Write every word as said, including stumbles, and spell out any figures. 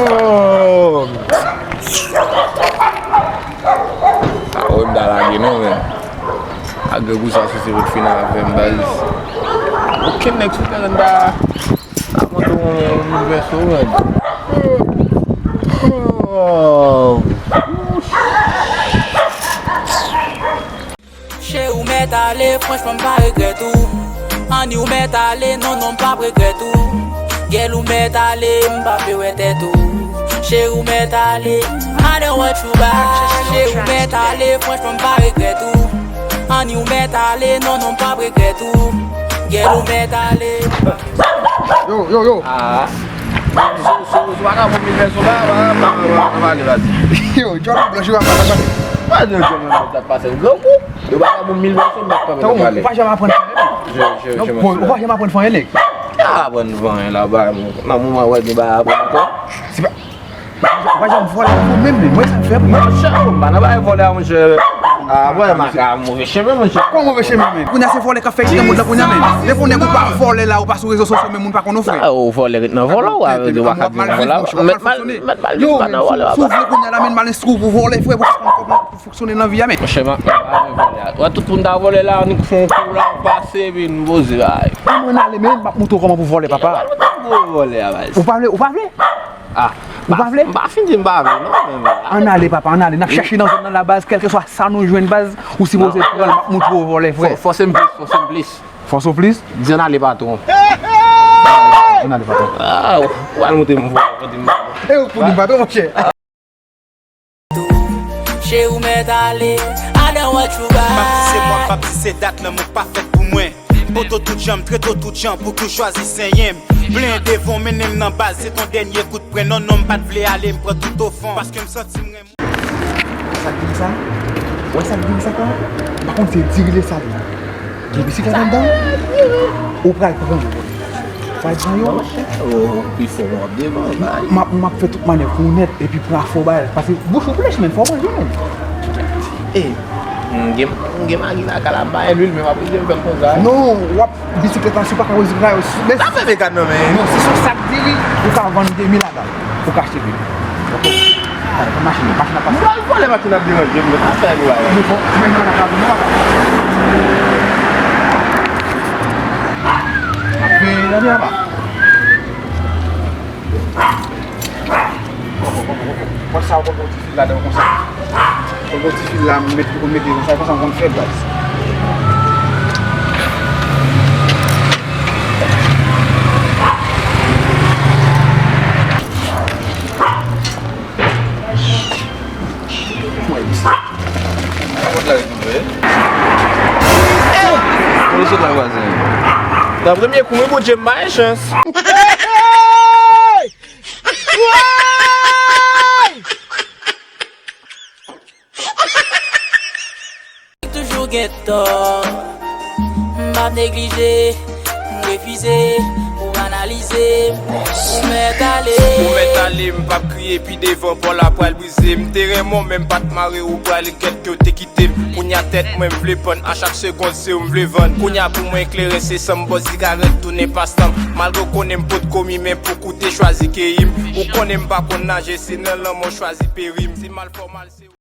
Oh. Sa wè m ta lage non, men. A grangou sa sou se pot fini avè m, baz. Okenn nèg sou tèren ta, ta montre yon, yon mil vèso, man. Oh. Cheri, ou mèt ale, franchman, m pa regrèt ou. Annie, ou mèt ale, non, non, m p ap regrèt ou. Gèl, ou mèt ale, m pa vle wè tèt ou. Cheri, ou mèt ale, I don't want you back. Cheri, ou mèt ale, franchman, m pa regrèt ou. Annie, ou mèt ale, non, non, m p ap regrèt ou. Gèl, ou mèt ale. Yo, yo, yo. Ah. Sou, sou, sou, pa ka bon mil vèso la, pa, pa, pa, pa, pa, pa, pa, pa, pa. Yo, Jordan blanchi, pa, pa, pa, pa. Pa di Jordan blanchi, sa pase grangou. Yo pa ka bon mil vèso, mèt pa pale. Ou pa janm aprann fanyen, non. Je, je, je m'excuse. Ou pa janm aprann fanyen, nèg. Ah, aprann fanyen la, ba, nan moman wè gen bagay aprann ankò. Se pa, ou pa janm vòlè pou menm, men mwen sa m fè pou mwen. Monchè, ou pa nan bagay vòlè a, monchè. Ah, vòlè maka move chemen, monchè. Kòman move chemen, men? Kounye a se vòlè k ap fè timoun la kounye a, men. Depi yon nèg ou pa vòlè la, ou pa sou rezo sosyo, men moun pa konn ou, frè. Ah, ou vòlè ret nan vòlè, ou pa vle di w pa ka di vòlè. Mèt mal viv, monchè, w ap mal fonksyone. Yo, men, si w vle kounye a la, men m al enskribye pou vòlè, frè, pou konn kòman pou fonksyone nan vi a, men. Monchè, m ap, m ap vòlè a. Wè, tout moun ta vòlè la, annik fè yon kou la, pase, epi nou poze, ay. Ann ale, men, m ap montre w kòman pou vòlè, papa. Ou pa vle vòlè a, baz. Ou pa vle, ou pa vle? Ah, ou pa vle? M pa fin di m pa vle, non, men. Ann ale, papa, ann ale. N ap chèche nan zòn nan la, baz, kèlkeswa sa nou jwenn, baz, ou sipoze pran l, m ap montre w vòlè, frè. Fò-, fòse m plis, fòse m plis. Fòse w plis? Di ann ale, patwon. Ann ale, patwon. Ah, w al montre m vòlè, kote m. E ou pou di m patwon, monchè. Cheri, ou mèt ale, I don't want you back. M ap di se mwa, m ap di se dat, lanmou pa fèt pou mwen. Poto tout jan, m trete w tout jan, pou tou chwazi senyen m. Plen devan w, mennen m nan baz, se ton dènye kout pwen. Non, non, m pa t vle ale, m pran tout ofans. Paske m santi m renmen. Sa k vin sa? Ou wè sa k vin sa, kwa? M pa konn se diri le sal. Gen bisiklèt anndan? Ou pral pran yo. Ou pral pran yo? Oh, pi fò w ap devan, bay. M ap, m ap fè tout mannèv pou w nèt, epi pran afè w bay. Paske bouch ou plen, men fò w manje, men. E, m gen, m gen magi lakay la, m pa gen lwil, men m ap rete m fè l konsa. Non, w ap bisiklèt la, si w pa ka wè bisiklèt la, yo, men sa fè mega non, men. Non, si se yon sak diri, ou ka vann de mil la. Pou ka achte diri. Oke. Ala, machin nan, machin ap pase. Mwen pral vòlè machin ap deranje m, men pa fè nou la. Men fò, men nou pa ka vin, nou pa ka. Ap veye nan byen apa. Pòt sa, ou konn yon ti fil ladan konsa. Ou konn yon ti fil la, m met, ou konn mete konsa, konsa m konn fè, baz. Mwen di sa. Sa pot la ret ouvè. Ey! Kote sot la vwazen? Nan premye kou, wi, Bondye m ba l chans. Ey! Ey! Toujou gen tò. M p ap neglije, m refize pou w analize m. Ou mèt ale. Ou mèt ale, m p ap kriye pi devan, pò la pral brize. M te renmen w, men m pa t mare, ou pral regrèt ke w te kite m. Kounye a tèt mwen, m vle pann, a chak segonn se ou m vle vann. Kounye a pou mwen kleren, se san m bò sigarèt tounen pastan m. Malgre w konnen m pot komi, men pou koute chwazi keyi m. Ou konnen m pa konn naje, se nan lanmò chwazi peri m. Se mal fò mal, se